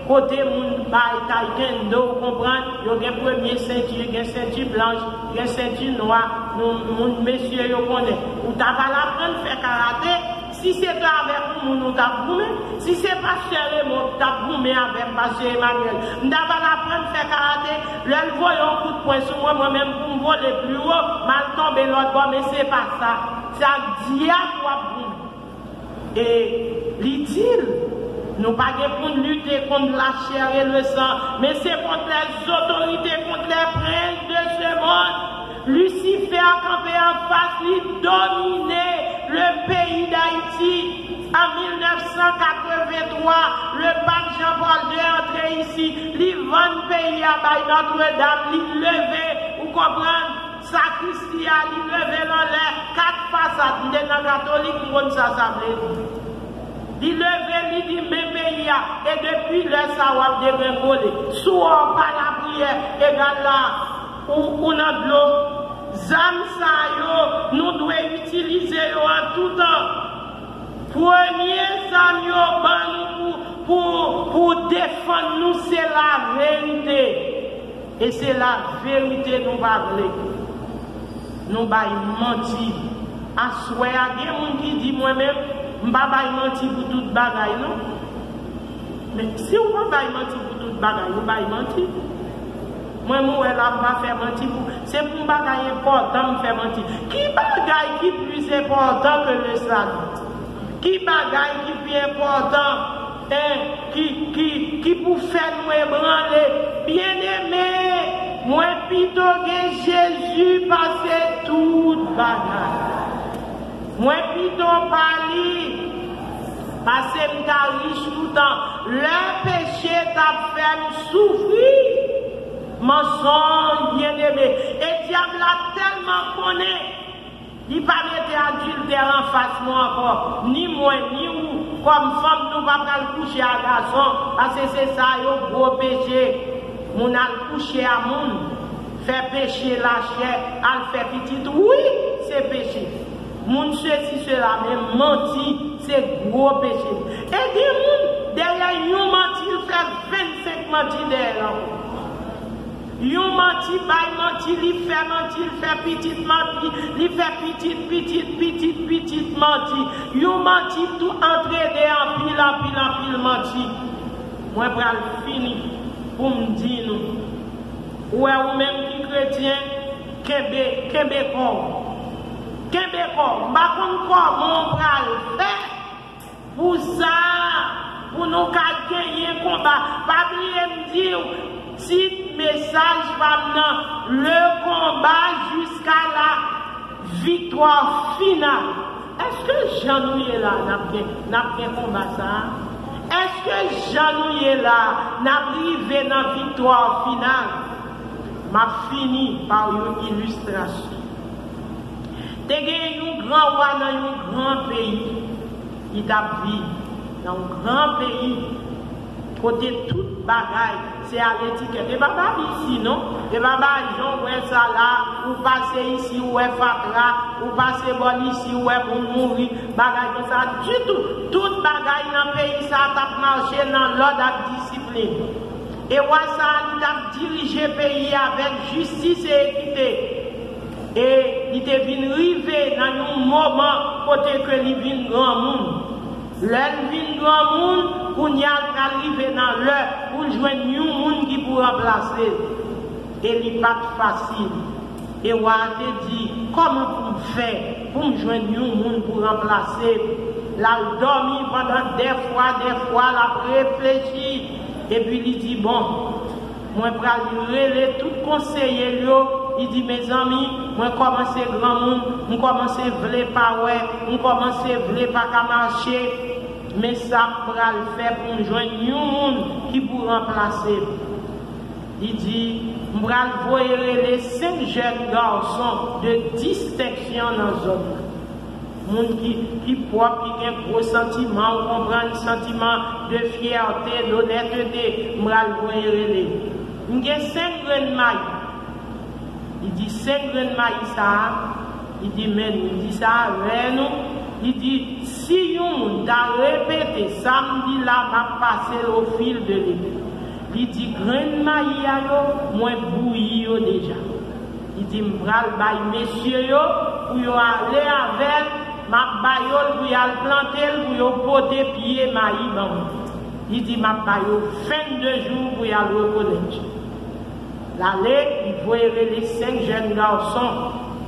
kote moun bay taekwondo, ou konprann, yo gen premye senti, gen senti blanch, gen senti nwa, nou, moun, mesye yo konnen. Ou ta va al aprann fè karate, si se te avèk yon moun ou t ap goumen, si se pastè Raymond ou t ap goumen avè m, pastè Emmanuel, m ta va al aprann fè karate, lè l voye yon kout pwen sou mwen, mwen menm pou m vole pli wo, m al tonbe lòt bò, men se pa sa. Se ak dyab w ap goumen. E li di l, nou pa gen pou n lite kont lachè e le san, men se kont lèzotorite, kont lèprens de se mond. Lisifè kanpe anfas li, domine le peyi Dayiti. An mil nèf san katrevenntwa, le pap Jean Paul de antre isi, li vann peyi a bay Notre Dame, li leve, ou konprann, sakristi a, li leve l anlè, kat fasad, m te nan katolik, m konn sa sa vle di. Li leve, li di, men peyi a, e depi lè sa w ap degrengole. Si w pa lapriyè, egal la, ou, ou nan dlo. Zam sa yo, nou dwe itilize yo an tou tan. Premye zam yo ban nou pou, pou, pou defann nou, se laverite. E se laverite nou pa vle. Nou bay manti. Aswè a, gen moun ki di, mwen menm, m pa bay manti pou tout bagay, non. Men si w pa bay manti pou tout bagay, ou bay manti. Mwen, m wè la, m pa fè manti pou, se pou bagay enpòtan m fè manti. Ki bagay ki plis enpòtan ke le sali? Ki bagay ki pi enpòtan, en, ki, ki, ki pou fè nou ebranle? Byeneme, mwen pito gen Jezi pase tout bagay. Mwen pito pa li, pase m ta rich toutan. Lè peche t ap fè m soufri, mansonj, byeneme. E dyab la tèlman konnen, li pa mete adiltè anfas nou ankò. Ni mwen, ni ou, kòm fanm, nou pa pral kouche a gason, paske se sa yo gwo peche. Moun al kouche a moun, fè peche lachè, al fè pitit, wi, se peche. Moun sesi, sela, men manti, se gwo peche. E gen moun, dèyè yon manti, l fè vennsenk manti dèyè l ankò. Yon manti bay manti, li fè manti, li fè pitit manti, li fè pitit, pitit, pitit, pitit manti. Yon manti tou antrene anpil, anpil, anpil manti. Mwen pral fini pou m di nou. Ou wè, ou menm ki kretyen, kenbe, kenbe kò w. Kenbe kò w. M pa konn kòman w pral fè pou sa, pou nou ka genyen konba. Pa bliye m di w, tit mesaj pa m nan, le combat jusqu'à la victoire finale. Èske jan nou ye la, n ap gen, n ap gen konba sa a? Èske jan nou ye la, n ap rive nan viktwa final? M ap fini pa yon ilistrasyon. Te gen yon gran wa nan yon gran peyi. Li t ap viv nan yon gran peyi kote tout bagay se a letikèt. E pa bay isi non. E pa bay jan w wè sa la, ou pase isi, ou wè fatra, ou pase bò isi, ou wè moun mouri, bagay konsa ditou. Tout bagay nan peyi sa a t ap mache nan lòd ak disiplin. E wa sa a, li t ap dirije peyi a avèk jistis e ekite. E li te vin rive nan yon moman kote ke li vin granmoun. Lè l vin granmoun, kounye a l pral rive nan lè pou l jwenn yon moun ki pou ranplase l. E li pa t fasil. E wa a te di, "Kòman pou m fè pou m jwenn yon moun pou ranplase m?" L al dòmi pandan dè fwa, dè fwa, l ap reflechi. Epi li di, "Bon, mwen pral rele tout konseye l yo." Li di, "Mezanmi, mwen kòmanse granmoun, m kòmanse vle pa wè, m kòmanse vle pa ka mache. Men sa m pral fè pou m jwenn yon moun ki pou ranplase m." Li di, "M pral voye rele senk jèn gason de distenksyon nan zòn nan. Moun ki, ki pwòp, ki gen gwo santiman, ou konprann, santiman de fyète, donètete, m pral voye rele yo. M gen senk grenn mayi." Li di, "Senk grenn mayi sa a," li di, "men nou," li di, "sa a rèn nou." Li di, "Si yon moun ta repete sa m di la, m ap pase l o fil de lepè." Li di, "Grenn mayi a yo, mwen bouyi yo deja." Li di, "M pral bay mesye yo pou yo ale avè l, m ap ba yo l pou y al plante l, pou yo pote pye mayi ban mwen." Li di, "M ap ba yo vennde jou pou y al rekonèt yo." L ale, li voye rele senk jèn gason,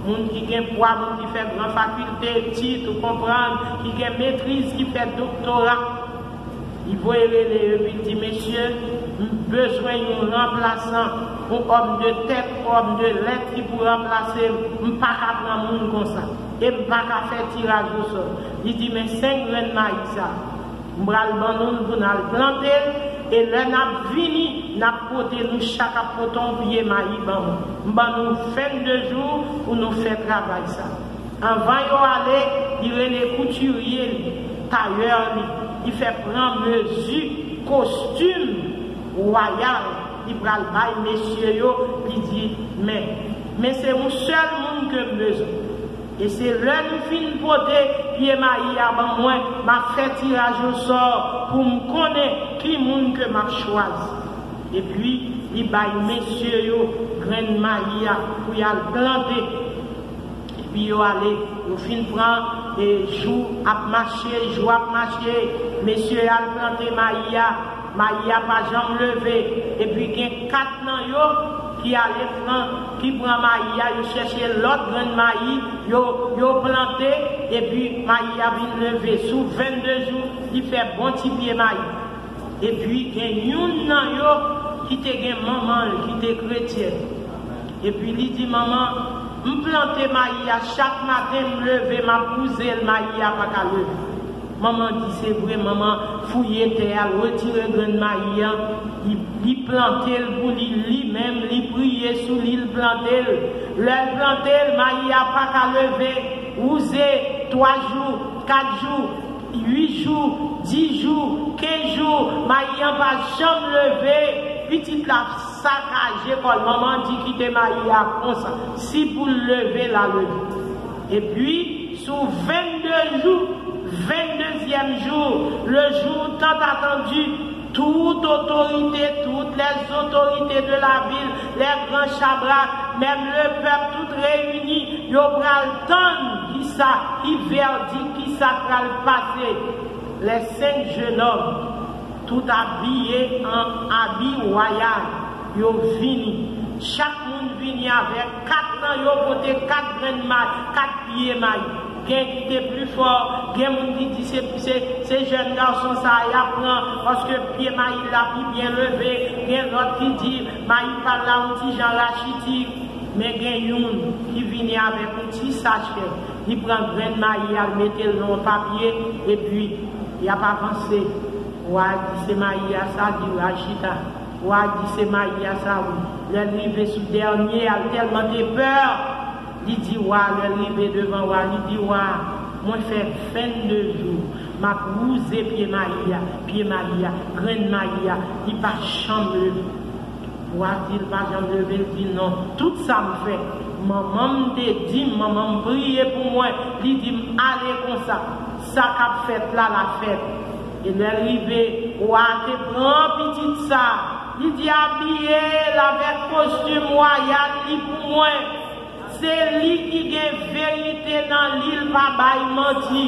moun ki gen pwa, moun ki fè gran fakilte, tit, ou konprann, ki gen metriz, ki fè doktora. Li voye rele yo, epi l di, "Mesye, m bezwen yon ranplasan, yon òm de tèt, yon òm de lèt ki pou ranplase m. M pa ka pran moun konsa. E m pa ka fè tiraj osò." Li di, "Men senk grenn mayi sa, m pral ban nou l pou n al plante l, e lè n ap vini, n ap pote, nou chak ap pote yon pye mayi ban mwen. M ban nou vennde jou pou nou fè travay sa." Anvan yo ale, li rele koutirye li, tayè li, li fè pran mezi kostim wayal li pral bay mesye yo, li di, "Men, men se yon sèl moun ke m bezwen. E se lè nou fin pote pye mayi a ban mwen, m ap fè tiraj osò pou m konnen ki moun ke m ap chwazi." Epi, li bay mesye yo grenn mayi a pou y al plante. Epi yo ale, yo fin pran, e jou ap mache, jou ap mache, mesye al plante mayi a, mayi a pa janm leve. Epi gen kat nan yo ki ale pran, ki pran mayi a, yo chèche lòt grenn mayi, yo, yo plante, epi mayi a vin leve. Sou vennde jou, li fè bon ti pye mayi. Epi gen youn nan yo ki te gen manman l, ki te kretyèn. Epi li di, "Manman, m plante mayi a, chak maten m leve, m ap wouze l, mayi a pa ka leve." Manman di, "Se vre." Manman fouye tè a, l retire grenn mayi a, li, li plante l pou li, li menm, li priye sou li, l plante l. Lè l plante l, mayi a pa ka leve, wouze, twa jou, kat jou, uit jou, dis jou, kenz jou, mayi an pa janm leve, pitit la sakaje kò l. Manman di, "Kite mayi a konsa. Si pou l leve, l a leve." Epi, sou vennde jou, venndezyèm jou, le jour tant attendu, tout otorite, toutes les autorités de la ville, les grands chabrak, menm le pèp tout reyini, yo pral tann kisa, ki vèdik, kisa k pral pase. Les cinq jeunes hommes, tout abiye an abi wayal, yo vini. Chak moun vini avèk kat nan yo, pote kat grenn mayi, kat pye mayi. Gen ki te pli fò, gen moun ki di se, se, se jèn gason sa a y ap pran, paske pye mayi la pi byen leve, gen lòt ki di mayi pa l la yon ti jan rachitik, men gen youn ki vini avèk yon ti sachè, li pran grenn mayi a, l mete l nan yon papye, epi y ap avanse. Wa a di se mayi a sa, di yo al chita. Wa a di se mayi a sa wi. Lè l rive sou dènye a, l tèlman te pè, Li di wa, lè l rive devan wa, li di wa, mwen fè vennde jou m ap wouze pye mayi a, pye mayi a, grenn mayi a, li pa janm leve. Wa di l pa janm leve, l di non. Tout sa m fè, manman m te di m, manman m priye pou mwen, li di m ale konsa. Sa k ap fèt la, l ap fèt. E lè l rive, wa te pran pitit sa, li di abiye l avèk kostim wayal li pou mwen. Se li ki gen verite nan li, l pa bay manti.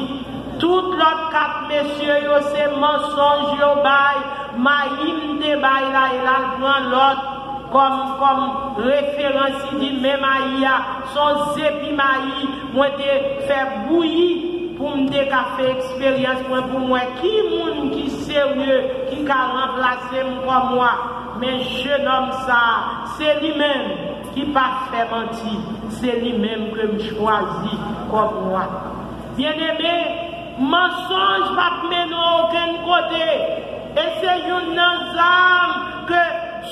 Tout lòt kat mesye yo se mansonj yo bay. Mayi m te bay la, e l al pran lòt kòm, kòm referans, li di men mayi a, se yon zepi mayi mwen te fè bouyi pou m te ka fè eksperyans mwen, pou m wè ki moun ki serye, ki ka ranplase m kòm wa. Men jenòm sa a, se li menm ki pa fè manti, se li menm ke m chwazi kòm wa. Byeneme, mansonj p ap mennen w okenn kote. E se youn nan zam ke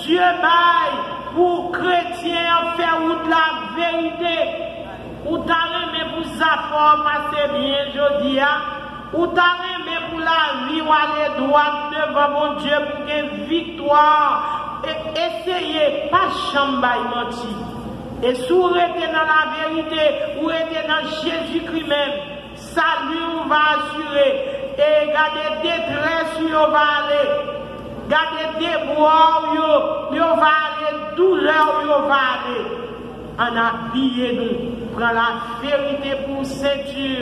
Dye bay pou kretyen an fè wout la verite. Ou ta renmen pou zafè w pase byen jodi a? Ou ta renmen pou lavi w ale dwat devan Bondye, pou gen viktwa? E, eseye, pa janm bay manti. E si w rete nan laverite, ou rete nan Jezikri menm, sali w va asire. E gade detrès ou yo va ale. Gade debwa w yo, yo va ale, doulè w yo va ale. Ann abiye nou. Pran laverite pou senti.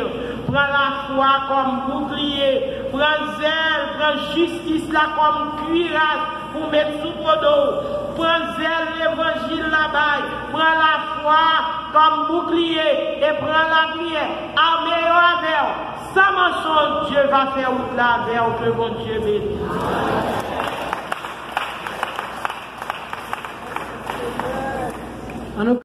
Pran lafwa kòm boukliye. Pran zèl, pran jistis la kòm kiras pou met sou po do w. Pran zèl levanjil la bay. Pran lafwa kòm boukliye e pran lapriyè. Ame yo avè w. San mansonj, Dye va fè wout la avè w. Ke Bondye beni. An nou